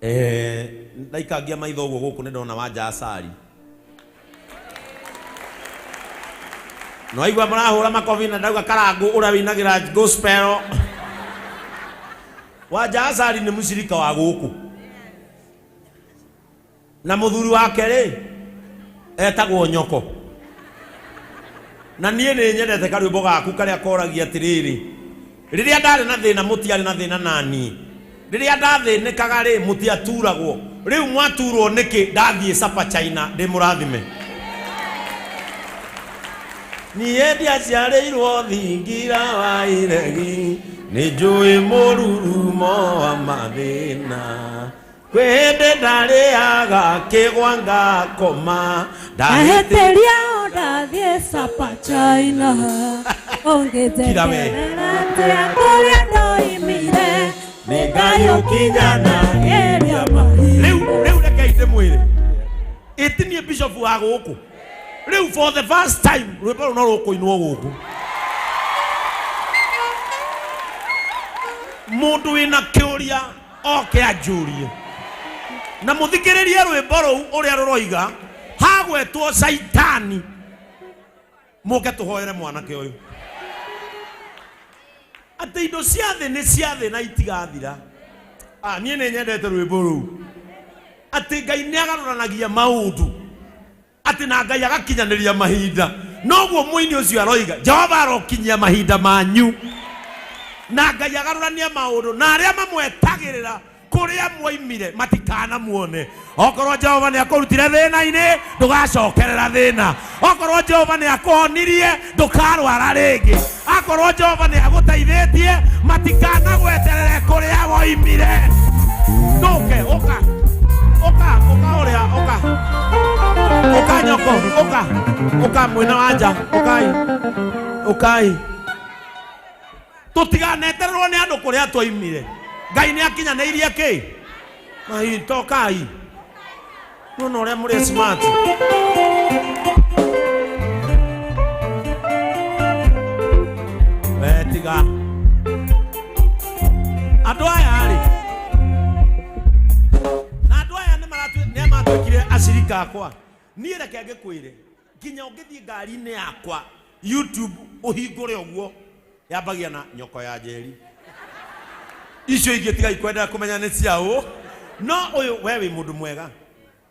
Ndaikangia maitho ũguo gũkũ nĩ ndona Wanja Asali. Nĩwaigua mũrahũra makobi na ndauga Karangũ ũrĩa wĩinagĩra gospel. Wanja Asali nĩ mũcirika wa gũkũ. Na mũthuri wake rĩ etagwo Nyoko. Na niĩ nĩ nyendete karwĩmbo gaku karĩa koragia atĩrĩrĩ, rĩrĩa ndarĩ na thĩna mũtiarĩ na thĩna naniĩ, rĩrĩa ndathĩnĩkaga rĩ mũtiaturagwo, rĩu mwaturwo nĩkĩ ndathiĩ Sapa China ndĩ mũrathime. Niĩ ndiaciarĩirwo thingira wa iregi, nĩ njũĩ mũrurumo wa mathĩna. Kwĩ hĩndĩ ndarĩaga kĩgwa ngakoma, ndahĩtĩria o ndathiĩ Sapa China. Kira we. Ũngĩnjeterera atĩa kũrĩa ndoimire, Nĩ Ngai ũkinyanagĩria mahinda. Rĩu rĩu rekei ndĩmwĩre, ĩ ti niĩ bishop wa gũkũ. Rĩu for the first time rwĩmbo rũu no rũkũinwo gũkũ. Mũndũ wĩna kĩũria oke anjũrie. Na mũthikĩrĩrie rwĩmbo rũu ũrĩa rũroiga, hagwetwo Caitani. Mũke tũhoere mwanake ũyũ. Atĩ indo cia thĩ nĩ cia thĩ na itigathira. Ah, niĩ nĩ nyendete rwĩmbo rũu. Atĩ Ngai nĩ agarũranagia maũndũ. Atĩ na Ngai agakinyanĩria mahinda. Noguo mũini ũcio aroiga, Jehova arokinyia mahinda manyu. Na Ngai agarũrania maũndũ, na arĩa mamwetagĩrĩra kũrĩa mwoimire matikanamuone. Okorwo Jehova nĩ akũrutire thĩna-inĩ, ndũgacokerera thĩna. Okorwo Jehova nĩ akũhonirie, ndũkarwara rĩngĩ. Akorwo Jehova nĩ agũteithĩtie, matikanagweterere kũrĩa woimire. Ndũke, ũka, ũka, ũka ũrĩa, ũka, ũka nyoko, ũka, ũka mwena wa nja, ũkai, ũkai. Tũtiganetererwo nĩ andũ kũrĩa twoimire. Ngai nĩ akinyanĩirie kĩ? Mahinda, ũkai. Nona ũrĩa mũrĩ smart. We tiga. Andũ aya rĩ. Na andũ aya nĩ maratuĩ nĩ matuĩkire acirika akwa. Niĩ reke ngĩkwĩre nginya ũngĩthiĩ ngari-inĩ yakwa YouTube ũhingũre ũguo yambagia na nyoko ya Njeri. Icio ingĩ tigai kwenda kũmenya nĩ cia ũ. No ũyũ we wĩ mũndũ mwega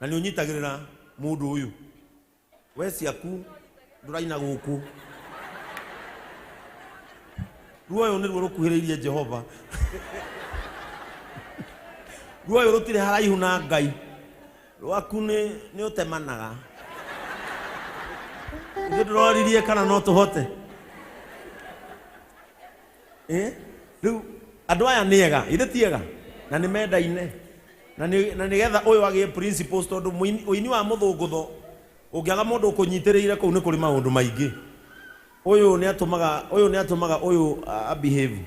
na nĩ ũnyitagĩrĩra mũndũ ũyũ. We ciaku ndũraina gũkũ. Ruo ũyũ nĩruo rũkuhĩrĩirie Jehova. Ruo ũyũ rũtirĩ haraihu na Ngai. Rwaku nĩ nĩ ũtemanaga. Ithuĩ ndũroririe kana no tũhote. Eh? Rĩu andũ aya nĩ ega, ithe ti ega na nĩ mendaine na nĩ na nĩgetha ũyũ agĩe principles tondũ mũini ũini wa mũthũngũtho ũngĩaga mũndũ ũkũnyitĩrĩire kũu nĩ kũrĩ maũndũ maingĩ. Ũyũ nĩ atũmaga ũyũ nĩ atũmaga ũyũ a behave.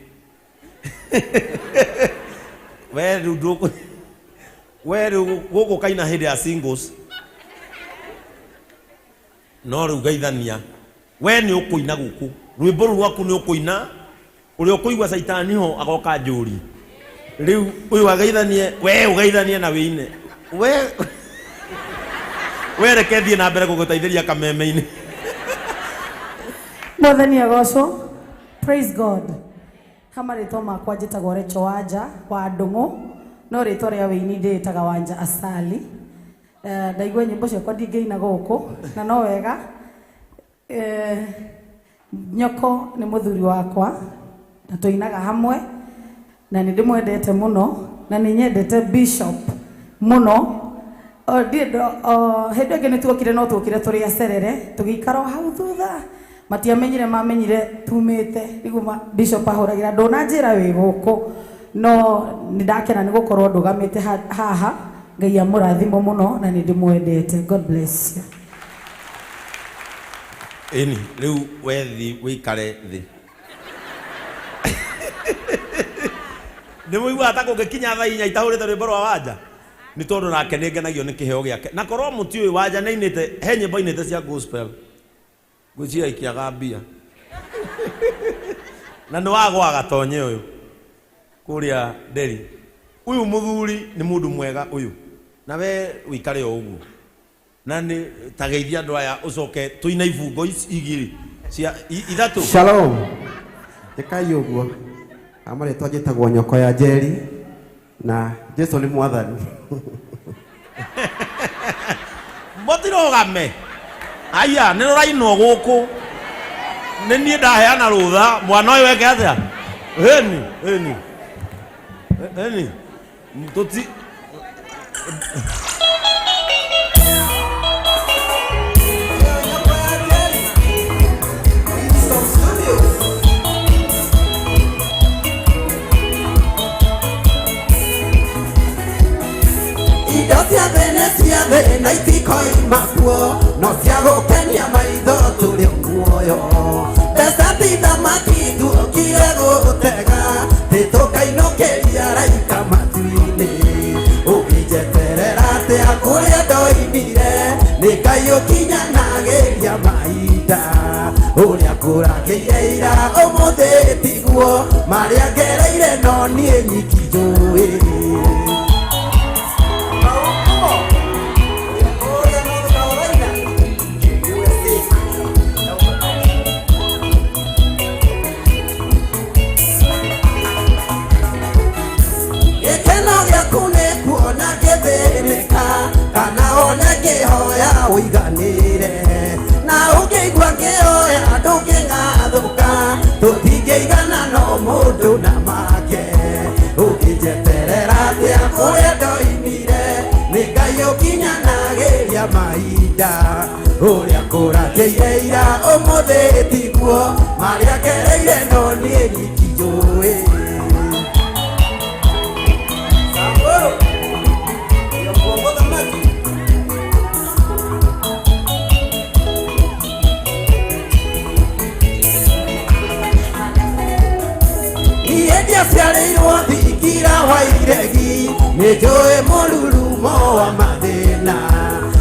We rĩu ndũkũ we rĩu gũkũ kaina hĩndĩ ya singles no rĩu geithania we nĩ ũkũina gũkũ rwĩmbo rũu rwaku nĩ ũkũina ũrĩa ũkũigua caitani ho agoka njũri rĩu ũyũ ageithanie we ũgeithanie na wĩine we we reke thiĩ na mbere gũgũteithĩria kameme-inĩ. Mwathani agocwo. Praise God. Ha marĩtwa makwa njĩtagwo Rachel Wanja wa Ndũng'ũ, no rĩtwa rĩa wĩini ndĩĩtaga Wanja Asali. Ndaigua nyĩmbo ciakwa ndingĩina gũkũ, na no wega. Nyoko nĩ mũthuri wakwa, na tũinaga hamwe, na nĩ ndĩmwendete mũno, na nĩ nyendete Bishop mũno. O, ndirĩ ndo, o, hĩndĩ ĩngĩ nĩ tuokire no tuokire tũrĩ acerere, tũgĩikara o hau thutha. Matiamenyire mamenyire tumĩte, nĩguo Bishop ahũragĩra ndũnanjĩra wĩ gũkũ, no nĩ ndakena nĩ gũkorwo ndũgamĩte haha. Ngai amũrathimo mũno na nĩ ndĩmwendete. God bless you. Ĩni, rĩu we thi wĩikare thĩ. Nĩ mũiguaga ta kũngĩkinya thaa inya itahũrĩte rwĩmbo rwa Wanja? Nĩ tondũ nake nĩ ngenagio nĩ kĩheo gĩake. Na korwo mũtiũĩ Wanja nĩ ainĩte, he nyĩmbo ainĩte cia gospel. Ngwĩciria ikĩaga mbia. Na nĩ wagwa gatonye ũyũ kũrĩa Nderi. Ũyũ mũthuri nĩ mũndũ mwega ũyũ. Na we wĩikare o ũguo. Na nĩ tageithia andũ aya ũcoke tũine ibungo ici igĩrĩ cia ithatũ. Shalom. Ĩkai ũguo. Amarĩtwa njĩtagwo Nyoko ya Njeri na Jesu nĩ mwathani. Mũtirũgame. Aya, nĩ rũrainwo gũkũ. Nĩ niĩ ndaheana rũtha, mwana ũyũ eke atĩa? Ĩni, ĩni. Ĩni. Tũti Indo cia thĩ nĩ cia thĩ na itikoima kuo, no cia gũkenia maitho tũrĩ muoyo. Mbeca ti thamaki tuokire gũtega, tĩtũkainũkĩria raika matu-inĩ. Ũngĩnjeterera atĩa kũrĩa ndoimire, nĩ Ngai ũkinyanagĩria mahinda. Ũrĩa kũragĩire ira ũmũthĩ tiguo, marĩa ngereire no niĩ nyiki njũĩ. Gĩkeno gĩaku nĩ kuona ngĩthĩnĩka, kana one ngĩhoya ũiganĩre. Na ũngĩigua ngĩhoya ndũngĩng'athũka, tũtingĩigana no mũndũ na make. Ũngĩnjeterera atĩa kũrĩa ndoimire, nĩ Ngai ũkinyanagĩria mahinda. Ũrĩa kũragĩire ira ũmũthĩ tiguo, marĩa ngereire no niĩ nyiki njũĩ. Niĩ ndiaciarĩirwo thingira wa iregi, nĩ njũĩ mũrurumo wa mathĩna.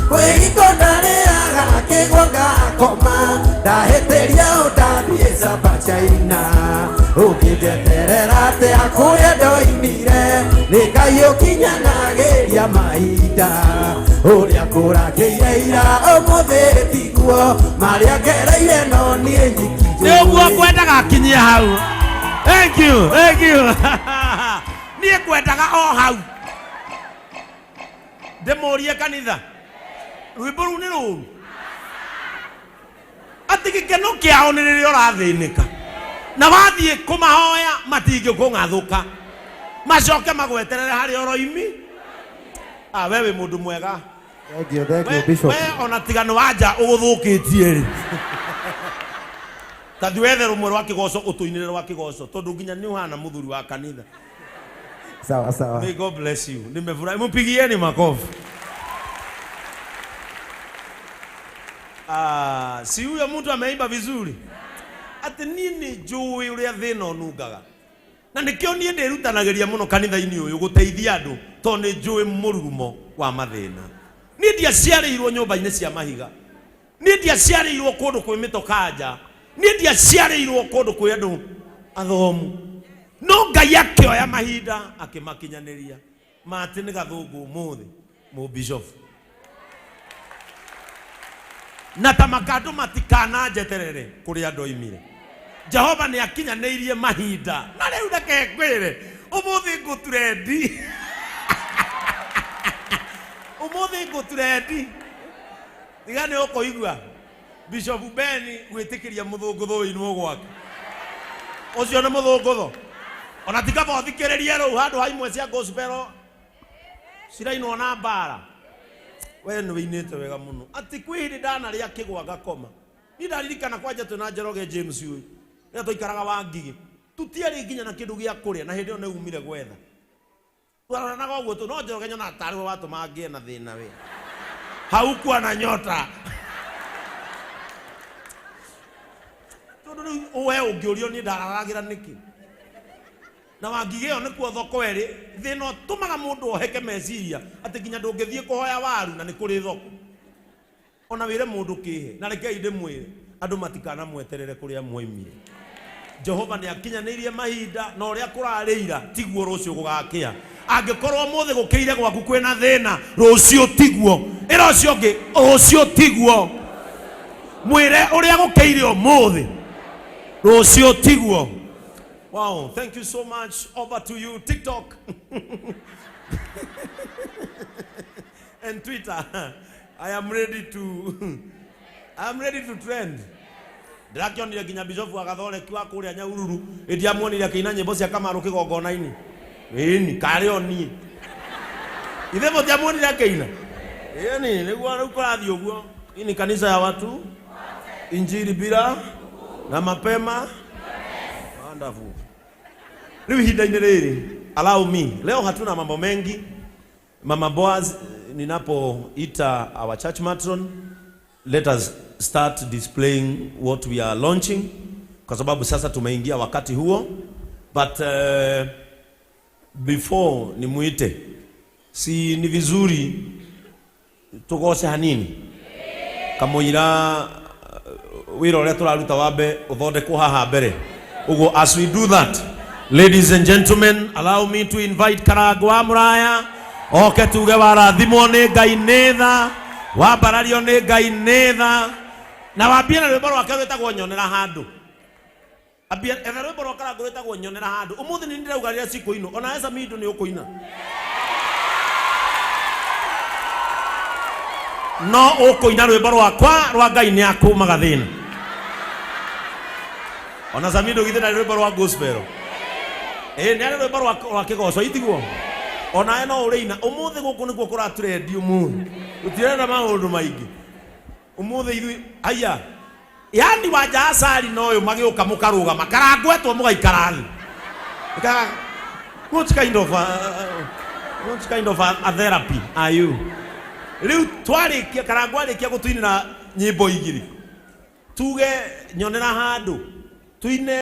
Kwĩhingo ndarĩaga kĩgwa ngakoma, ndahĩtĩria ũndathiĩ Sapa China. Ũngĩnjeterera atĩa kũrĩa ndoimire, nĩ Ngai ũkinyanagĩria mahinda. Ũrĩa kũragĩire ira ũmũthĩ tiguo, marĩa ngereire no niĩ nyiki nĩ ũguo njũĩ. ngwendaga akinyie hau. Thank you, thank you. Niĩ ngwendaga o hau. Ndĩmũrie kanitha. Rwĩmbo rũu nĩ rũru. Atĩ gĩkeno kĩao nĩ rĩrĩa ũrathĩnĩka. Na wathiĩ kũmahoya matingĩkũng'athũka. Macoke magweterere harĩa ũroimi. Ah, we wĩ mũndũ mwega. Thank you, thank you, We, Bishop. we ona tiga nĩ wanja ũgũthũkĩtie rĩ. Ta thiĩ wethe rũmwe rwa kĩgoco ũtũinĩre rwa kĩgoco tondũ nginya nĩ ũhana mũthuri wa kanitha. Sawa sawa. May God bless you. Nimefurahi. Mpigieni makofi. Ah, si huyo mtu ameimba vizuri. Ati niĩ nĩ njũĩ ũrĩa thĩna ũnungaga. Na nĩkĩo niĩ ndĩrutanagĩria mũno kanitha-inĩ ũyũ gũteithia andũ tondũ nĩ njũĩ mũrurumo wa mathĩna. Niĩ ndiaciarĩirwo nyũmba-inĩ cia mahiga. Niĩ ndiaciarĩirwo kũndũ kwĩ mĩtokanja. Niĩ ndiaciarĩirwo kũndũ kwĩ andũ athomu. No Ngai akĩoya mahinda akĩmakinyanĩria. Matĩ nĩ gathũngũ ũmũthĩ mũbishofu. Na ta makandũ matikananjeterere kũrĩa ndoimire. Jehova nĩ akinyanĩirie mahinda. Na rĩu reke ngwĩre, ũmũthĩ ngũturendi. Ũmũthĩ ngũturendi. Tiga nĩ ũkũigua Bishop Ben gwĩtĩkĩria mũthũngũthũ ũinwo gwake. Ũcio nĩ mũthũngũthũ. Ona ti kaba ũthikĩrĩrie rũu handũ ha imwe cia gospel cirainwo na mbara. We nĩ wĩinĩte wega mũno. Atĩ kwĩ hĩndĩ ndanarĩa kĩgwa ngakoma. Niĩ ndaririkana kwanja twĩna Njoroge James ũyũ. Rĩrĩa twaikaraga wa Ngigĩ. Tũtiarĩ nginya na kĩndũ gĩa kũrĩa na hĩndĩ ĩyo nĩ umire gwetha. Twaroranaga ũguo tu no Njoroge nyonaga tarĩ we watũma ngĩe na thĩna we. Haukuwa na nyota. Tondũ rĩu we ũngĩũrio niĩ ndararagĩra nĩkĩ? Na Wangigĩ ĩyo nĩkuo thoko ĩrĩ, thĩna ũtũmaga mũndũ oheke meciria atĩ nginya ndũngĩthiĩ kũhoya waru na nĩ kũrĩ thoko. Ona wĩre mũndũ kĩhe, na rekei ndĩmwĩre, andũ matikanamweterere kũrĩa mwoimire. Jehova nĩ akinyanĩirie mahinda na ũrĩa kũrarĩ ira tiguo rũciũ gũgakĩa. Angĩkorwo ũmũthĩ gũkĩire gwaku kwĩna thĩna, rũciũ tiguo. Ĩra ũcio ũngĩ, rũciũ tiguo. Mwĩre ũrĩa gũkĩire ũmũthĩ, rũciũ tiguo. Wow, thank you so much. Over to you, TikTok and Twitter. I am ready to trend. Ndĩrakĩonire nginya bishofu wa Gathoreki wa kũrĩa Nyahururu, ĩndiamuonire akĩina nyĩmbo cia Kamaru kĩgongona-inĩ. Ĩni, karĩ o niĩ. Ithe mũtiamuonire akĩina? Ĩni, nĩguo rĩu kũrathiĩ ũguo. Hii ni kanisa ya watu, injili bila na mapema. Wonderful. Rĩu ihinda-inĩ rĩrĩ, allow me. Leo hatuna mambo mengi. Mama Boaz, ninapoita our church matron, let us start displaying what we are launching, kwa sababu sasa tumeingia wakati huo. But before nimuite, si ni vizuri tugoce hanini kamũira wĩra ũrĩa tũraruta wambe ũthondekwo haha mbere. Ũguo as we do that, ladies and gentlemen, allow me to invite Karango wa Mũraya oke tuge warathimwo nĩ Ngai nĩ tha, wambarario nĩ Ngai nĩ tha, na wambie na rwĩmbo rwake rwĩtagwo Nyonera Handũ. Ambia etha rwĩmbo rwa Karango rwĩtagwo Nyonera Handũ. Ũmũthĩ nĩ ndĩrauga rĩrĩa cikũinwo, ona Esa Mindo nĩ ũkũina, no ũkũina rwĩmbo rwakwa rwa Ngai nĩ akũmaga thĩna. Ona Samido githĩ ndarĩ rwĩmbo rwa gospel? Ĩ nĩ arĩ rwĩmbo rwa kĩgoco, itiguo? Onawe no ũrĩina ũmũthĩ. Gũkũ nĩkuo kũratũrendi ũmũthĩ, gũtirenda maũndũ maingĩ ũmũthĩ ithuĩ. Aya, yani wanja acari na ũyũ magĩũka mũkarũgama, karangwetwo mũgaikara thĩ. What kind of a therapy are you? Rĩu twarĩkia, Karangũ arĩkia gũtũinĩra nyĩmbo igĩrĩ, tuge Nyonera Handũ, tuine.